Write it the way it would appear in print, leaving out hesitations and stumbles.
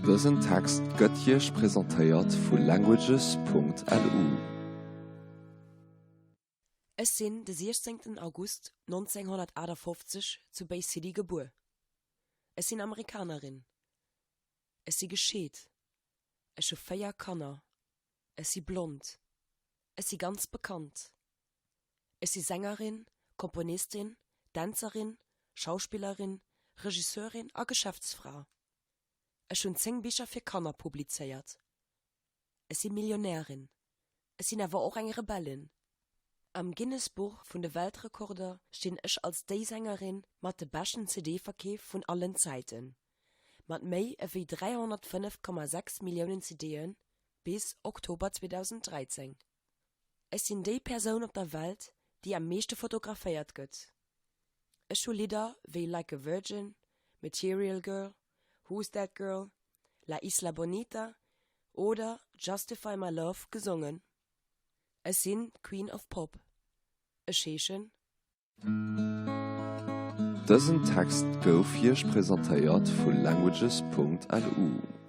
Dësen Text gëtt Iech presentéiert vu languages.lu. Ech sinn de 16 August 1958 zu Bay City gebuer. Ech sinn Amerikanerin. Ech si gescheet. Ech hu 4 Kanner. Ech si blond. Ech si ganz bekannt. Ech si Sängerin, Komponistin, Dänzerin, Schauspillerin, Regisseurin a Geschäftsfra. Ech hunn 10 Bicher fir Kanner publizéiert. Ech si Millionärin. Ech sinn awer och eng Rebellin. Am Guinness-Buch vun de Weltrekorder stinn ech als déi Sängerin mat de beschten CD-Verkeef vun allen Zäiten, mat méi ewéi 305,6 Milliounen CDe bis Oktober 2013. Ech sinn déi Persoun op der Welt, déi am meeschte fotograféiert gëtt. Ech hu Lidder wéi Like a Virgin, Material Girl, Who's That Girl, La Isla Bonita oder Justify My Love gesongen. Ech sinn d'Queen of Pop. Ech heeschen. Dësen Text gouf Iech presentéiert vu languages.lu.